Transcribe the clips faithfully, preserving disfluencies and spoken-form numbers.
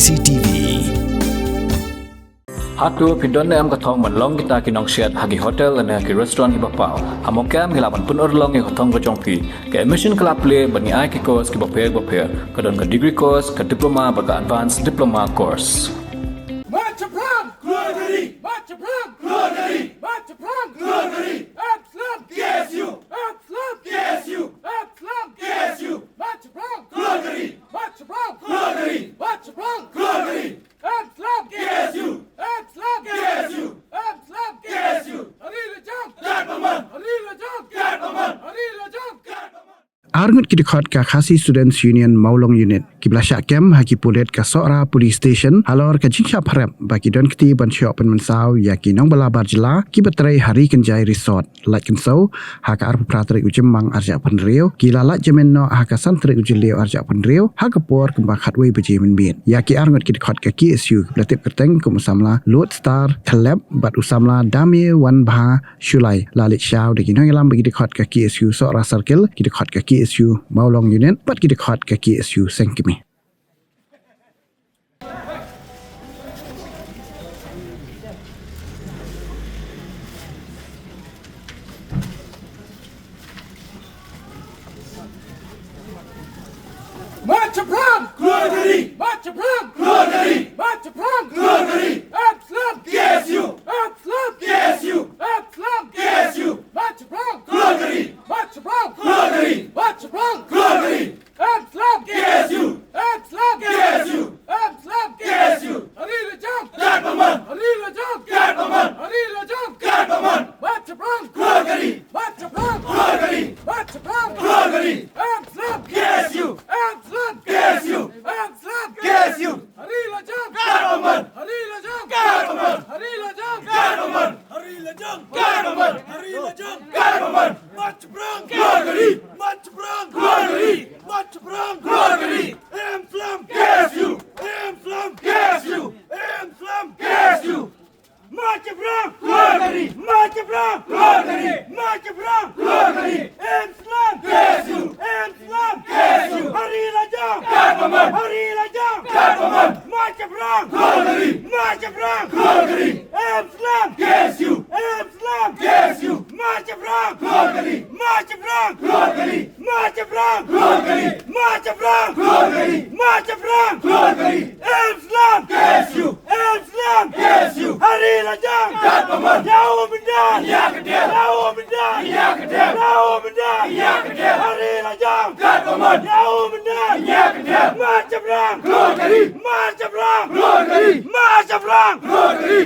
C T V. Hato phi don ne em ka thong ban long kita ki nongsiat ha ki hotel lane ha ki restaurant kiba paw? Ha Mawkyrwat ngi lah ban pynurlong ïa ka thong ka jong phi. Ka admission ka la plie bad ngi ai ki course kiba pher bapher. Ka don ka degree course, ka diploma bad ka advanced diploma course. Mach Phrang! Glory! Mach Phrang! Glory! Mach Phrang! Glory! Amslam! K S U! Amslam! K S U! Amslam! K S U! Mach Phrang! Glory! Mach Phrang! Glory! Mach Phrang! Glory! Amslam! K S U! Amslam! K S U! Amslam! K S U! Hari lajong! Kat ba mon! Hari lajong! Kat ba mon! Hari lajong! Kat ba mon! Arngut ki dkhot ka Khasi Students Union Mawlong Unit kiba la shah kem ha ki pulit ka Sohra Police Station halor ka jingshah pharep ba ki don kti ban shoh pynmynsaw ïa ki nongbala bar jylla kiba trei ha Ri Kynjai Resort. Lait kynsaw ha ka arphew phra tarik u Jymmang arhajar arphew hynriew, ki la lait jamin noh ha ka san tarik u Jylliew arhajar arphew hynriew ha ka por kumba khatwei baje mynmiet. Ïa ki arngut ki dkhot ka K S U kiba la tip kyrteng kum u samla Lord Star Thlep bad u samla Dame Wanbha Shullai la leit shaw da ki nongïalam bad ki dkhot ka K S U Sohra Circle, ki dkhot ka K S U Mawlong Unit bad ki dkhot ka K S U Seng Kmie. Mach Phrang! Glory! Mach Phrang! Glory! Mach Phrang! Glory! Amslam! K S U! Amslam! K S U! Amslam! K S U! Mach Phrang! Glory! Mach Phrang! Glory! Mach Phrang! Glory! Amslam! K S U! Amslam! K S U! Amslam! K S U! Hari lajong! Kat ba mon! Hari lajong! Kat ba mon! Hari lajong! Kat ba mon! Mach Phrang! Glory! Mach Phrang! Glory! Mach Phrang! Glory! Amslam! K S U! Amslam! K S U! Amslam! K S U! Hari lajong! Kat ba mon! Hari lajong! Kat ba mon! Hari lajong! Kat ba mon! Hari lajong! Kat ba mon! Hari lajong! Kat ba mon! Mach Phrang! Glory! Mach Phrang! Glory! Mach Phrang! Glory! Amslam! K S U! Amslam! K S U! Amslam! K S U! Mach Phrang! Glory! Mach Phrang! Glory! Mach Phrang! Glory! Amslam! K S U! Amslam! K S U! Hari lajong! Kat ba mon! Hari lajong! Kat ba mon! Mach Phrang! Glory! Mach Phrang! Glory! Amslam! K S U! Amslam! K S U! Mach Phrang! Glory! Mach Phrang! Glory! Mach Phrang! Glory! Mach Phrang! Glory! Mach Phrang! Glory! Amslam! K S U! Amslam! K S U! Hari lajong! Kat ba mon! Ïa u mynder! Ïa ka der! Ïa u mynder! Ïa ka der! Ïa u mynder! Ïa ka der! Hari lajong! Kat ba mon! Ïa u mynder! Ïa ka der! Mach Phrang! Glory! Mach Phrang! Glory! Mach Phrang! Glory!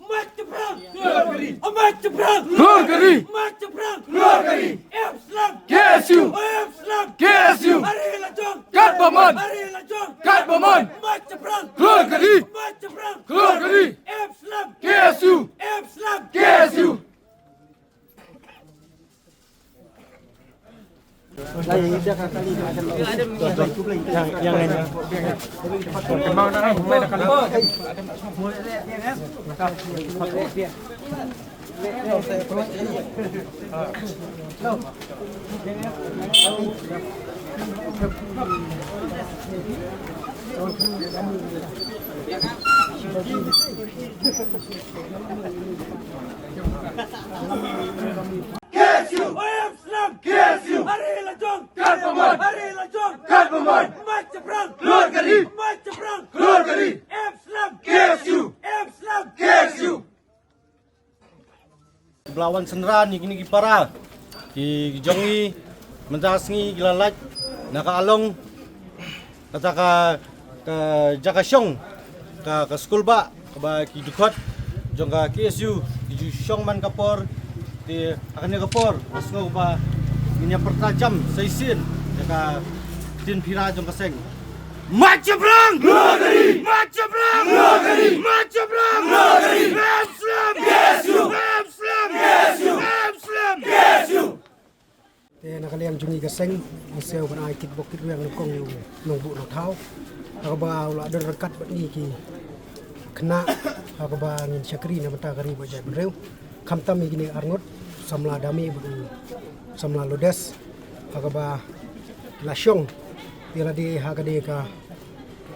Mach Phrang! Glory! Mach Phrang! Glory! Mach Phrang! Glory! Amslam! K S U! Amslam! K S U! Hari lajong! Kat ba mon! Hari lajong! Kat ba mon! Mach Phrang! Glory! Mach Phrang! Glory! Amslam! K S U! Amslam! K S U! K S U! Amslam! K S U! Hari lajong! Kat ba mon! Hari lajong! Kat ba mon! Mach Phrang! Klur kali! Mach Phrang! Klur kali! Amslam! K S U! Amslam! K S U! Ba la wan synran ïa kine ki para ki jong ngi mynta sngi ki la lait na ka along kata ka, ka jaka shong ka, ka skul bah kaba ki dkhot jong ka K S U ki ju shong man ka por. Te ha kane ka por nga sngew ba ngin ïa pyrta jam sa shisien ïa ka ktien phira jong ka seng. Mach Phrang! Glory! Mach Phrang! Glory! Mach Phrang! Glory! Amslam! K S U! Amslam! K S U! Amslam! K S U! Te na ka liang jong ngi ka seng ngi sngew ban ai kit bok kit rwiang nyngkong ïa u nongbuh nongthaw ha kaba u la don ryngkat bad ngi ki khynnah ha kaba ngin shakri na bynta ka ri bad jaitbynriew. Khamtam ïa kine arngut samla Dame bad u samla Lodes ha kaba la shong ïa lade ha kane ka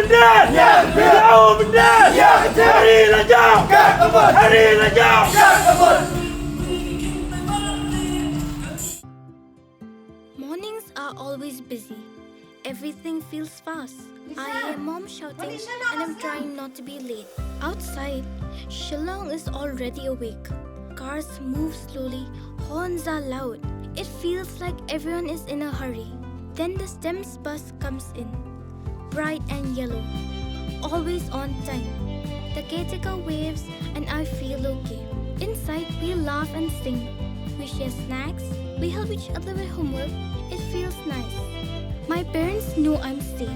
bynta! Ïa u bynta! Hari la jam! Hari la jam! Mornings are always busy. Everything feels fast. I hear mom shouting and I'm trying not to be late. Outside, Shillong is already awake. Cars move slowly, horns are loud. It feels like everyone is in a hurry. Then the STEMS bus comes in, bright and yellow, always on time. The caretaker waves and I feel okay. Inside, we laugh and sing. We share snacks. We help each other with homework. It feels nice. My parents know I'm safe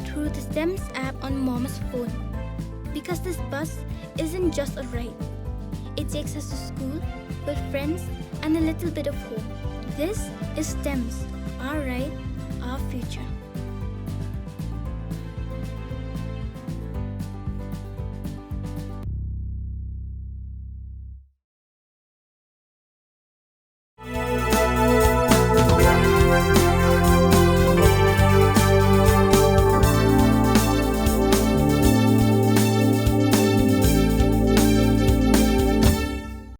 through the STEMS app on mom's phone. Because this bus isn't just a ride. It takes us to school, with friends, and a little bit of home. This is STEMS, our ride, our future.